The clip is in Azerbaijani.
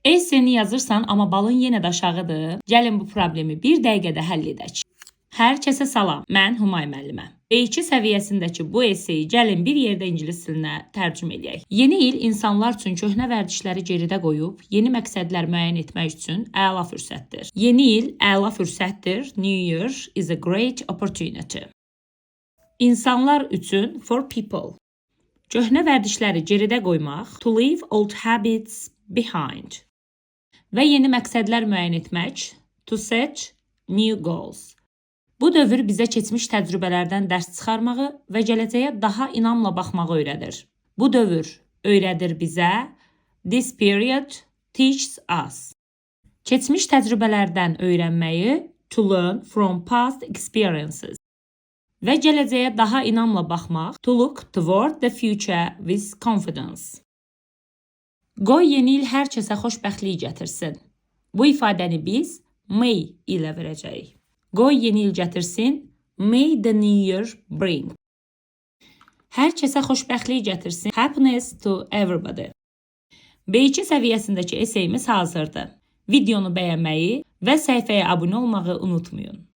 Esseni yazırsan, amma balın yenə də aşağıdır. Gəlin bu problemi bir dəqiqədə həll edək. Hər kəsə salam. Mən Humay müəllimə. B2 səviyyəsindəki bu esseyi gəlin bir yerdə ingilis dilinə tərcümə eləyək. Yeni il insanlar üçün köhnə vərdişləri geridə qoyub yeni məqsədlər müəyyən etmək üçün əla fürsətdir. Yeni il əla fürsətdir. New Year is a great opportunity. İnsanlar üçün, for people. Köhnə vərdişləri geridə qoymaq, to leave old habits behind. Və yeni məqsədlər müəyyən etmək, to set new goals. Bu dövr bizə keçmiş təcrübələrdən dərs çıxarmağı və gələcəyə daha inamla baxmağı öyrədir. Bu dövr öyrədir bizə. This period teaches us. Keçmiş təcrübələrdən öyrənməyi, to learn from past experiences. Və gələcəyə daha inamla baxmaq, to look toward the future with confidence. Qoy yeni il hər kəsə xoşbəxtlik gətirsin. Bu ifadəni biz may ilə verəcəyik. Qoy yeni il gətirsin. May the new year bring. Hər kəsə xoşbəxtlik gətirsin. Happiness to everybody. B2 səviyyəsindəki esseyimiz hazırdır. Videonu bəyənməyi və səhifəyə abunə olmağı unutmayın.